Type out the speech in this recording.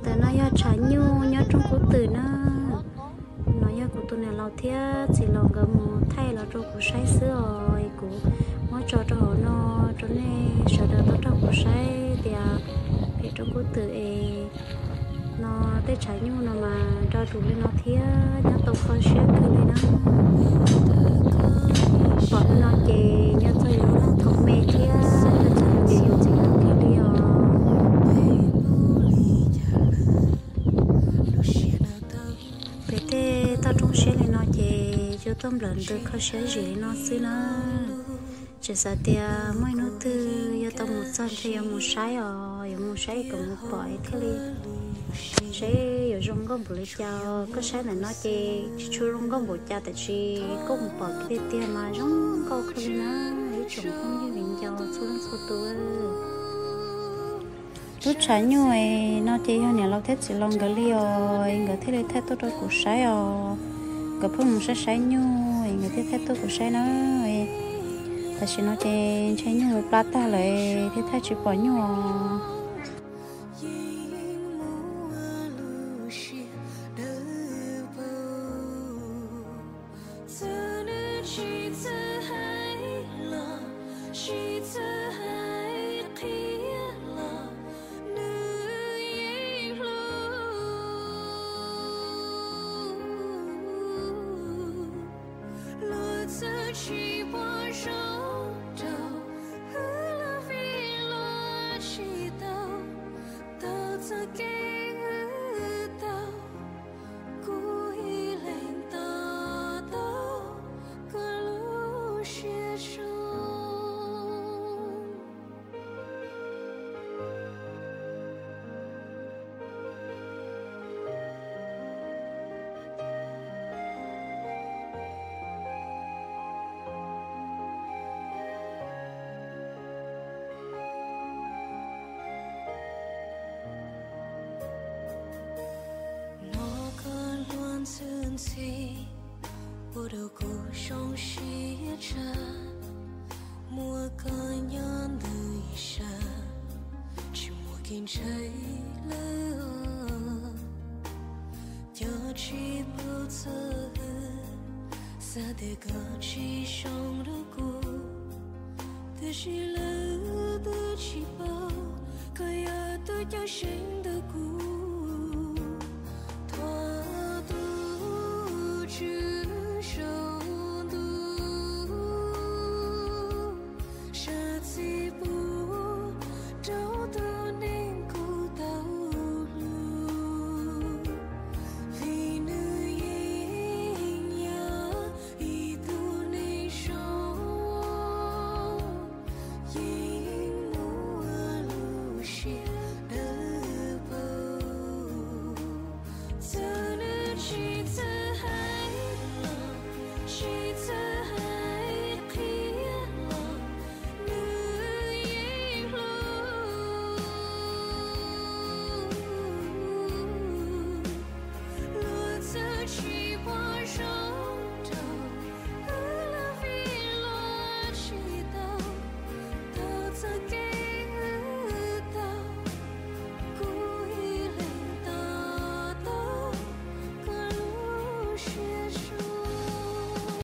Ntawm no yog tshav nyuj nyob Roob Kub Twm na. No yog kuv tus niam laus thiab txiv laus nkawd mus thaij los rau kuv saib xwb os. Kuv muab tso rau hauv no rau nej sawv daws tau nrog kuv saib tias pem Roob Kub Twm es no tej tshav nyuj no mas do dus li no thiab nyob tau kho siab kawg li na. Pom li no ces nyob txog yuav thaum me thiab nyob txog ces yuav txiv tau kiag li os. Pem tej toj roob siab li no ces yuav tuaj nplawm ntws kho siab zim li no xwb na. Tseem xav tias muaj ib hnub twg yuav tau mus txog thiaj yuav mus saib os, yuav mus saib kom mus pom thiaj li seb yuav zoo nkauj npaum li cas. Koj saib ntawm no ces tsis tshua zoo nkauj npaum cas tab sis koj mus pom kiag tiag tiag mas zoo nkauj kawg li na. Ib tsoom phooj ywg viv ncaus txhua leej txhua tus, lub tshav nyuj no ces yog niam laus thiab txiv laus nkawd li os, nkawd thiaj li thaij tuaj rau kuv saib os. Nkawd pheej mus saib saib nyuj es nkawd thiaj thaij tuaj kuv saib na. Tam sim no ces ntshe nyuj plab tag lawm thiaj thaij tsis pom nyuj os. Hnov koj hlua ntxhi ntxhi ua rau kuv zoo siab tshaj. Muaj koj nyob ntawm ib sab, tsis muaj kev ntshai lawm. Cov tsis paub txo hwm, xav tias koj tsis zoo rau kuv, tiam sis lawv twb tsis paub koj yog tus coj seev